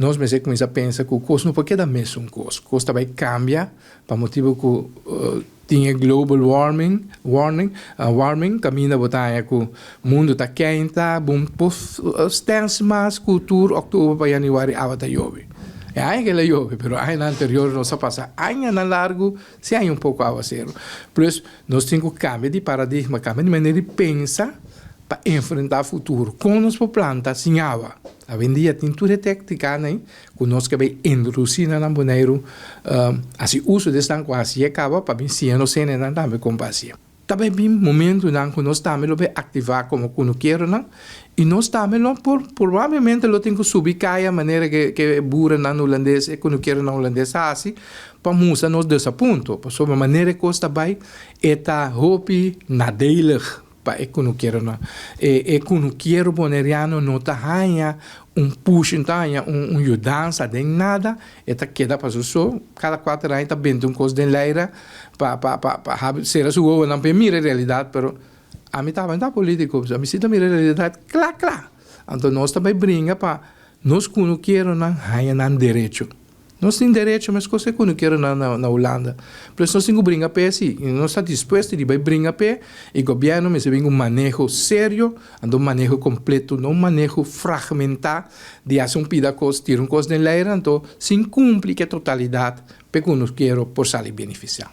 Nos mester kuminsá pensa ku kos no por keda mesun kos. Kos ta bai kambia pa motibu ku tin e global warming, warning, warming kaminda bo ta haña ku mundu ta keinta, bo por stèns mas ku tur òktober pa yanüari awa ta yobe. E aña kila yobe, pero añanan anterior nos a pasa añanan largu sin haña un poko awaseru. Plus nos tin ku kambia di paradigma, kambia di manera di pensa pa enfrentá futuro. Kon nos por planta sin awa? Awendia tin tur e téktikanan ei ku nos ke bai introdusí nan na Boneiru, hasi uso di esnan ku hasié kaba pa bin siña nos hendenan tambe kon pa hasié. Ta bai bin momentunan ku nos tambe lo bai aktivá komo kunukeronan i nos tambe lo por probablemente lo tin ku subi kaya manera ke ke burennan hulandes, e kunukeronan hulandes a hasi pa mustra nos desapunto pasobra manera e kos ta bai e ta hopi nadelig pa e kunukeronan. E e kunukero boneriano no ta haña un push, no ta haña un un yudansa den nada, e ta keda pa su so, kada kuater aña ta benta un kos den laira pa pa pa pa habi sera su wowonan pa e mira e realidat, pero ami tabata no ta politico, ami si ta mira e realidat kla kla, anto nos ta bai bringa pa nos kunukeronan haña nan derecho. Nos tin derecho meskos ke kunukeronan na na Hulanda. Pues nos tin ku bringa p'e si, i nos ta dispuesto di bai bringa p'e, i gobièrnu mester bin ku un maneho serio, anto un maneho kompleto, no un maneho fragmentá di hasi un pida kos, tira un kos den leira, anto sin kumpli ku e totalidat p'e kunukero por sali benefisiá.